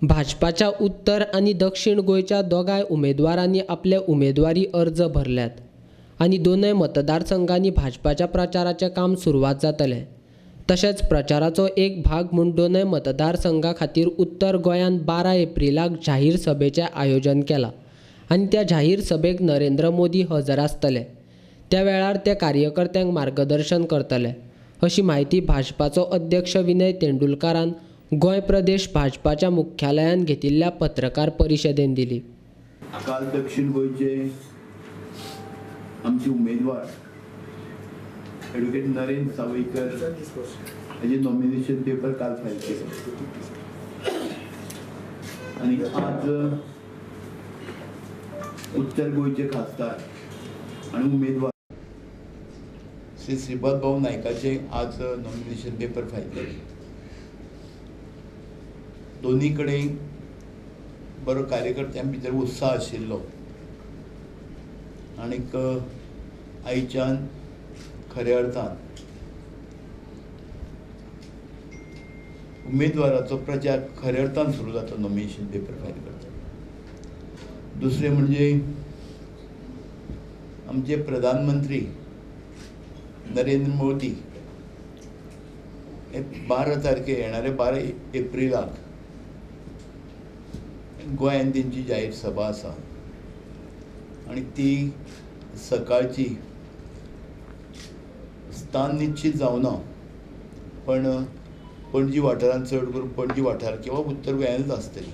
भाजपाच्या उत्तर आनी दक्षिण गोंयच्या दोगांय उमेदवारांनी आपले उमेदवारी अर्ज भरल्यात आनी दोनय मतदारसंघांनी भाजपाच्या प्रचाराचें काम सुरवात जातलें. तशेंच प्रचाराचो एक भाग म्हूण दोनय मतदारसंघा खातीर उत्तर गोंयांत 12 एप्रिलाक जाहीर सभेचें आयोजन केलां आनी त्या जाहीर सभेक नरेंद्र मोदी हजर आसतले. त्या वेळार ते कार्यकर्त्यांक मार्गदर्शन करतले अशी म्हायती भाजपाचो अध्यक्ष विनय तेंडुलकारान गोंय प्रदेश भाजपाच्या मुख्यालयांत घेतिल्ल्या पत्रकार परिशदेन दिली. काल दक्षिण गोंयचे आमचे उमेदवार एडवोकेट नरेंद्र सावयकर हाजे नॉमिनेशन पेपर काल फायल केले आनी आज उत्तर गोंयचे खासदार आनी उमेदवार श्री श्रीपाद भाऊ नायकाचे आज नॉमिनेशन पेपर फायल केले. दोन्ही कडेन बरो कार्यकर्त्यां भितर उत्साह आशिल्लो आनीक आयच्यान खऱ्या अर्थान उमेदवाराचो प्रचार खऱ्या अर्थान सुरू जाता नॉमिनेशन पेपर फायल करता. दुसरें म्हणजे आमचे प्रधानमंत्री नरेंद्र मोदी हे 12 तारखे येणारे 12 एप्रिलाक गोंयांत तेंची जाहीर सभा आसा आनी ती सकाळची स्थान निश्चित जावना पण पणजी वाठारांत चड करून पणजी वाठार किंवा उत्तर गोंयांतच आसतली.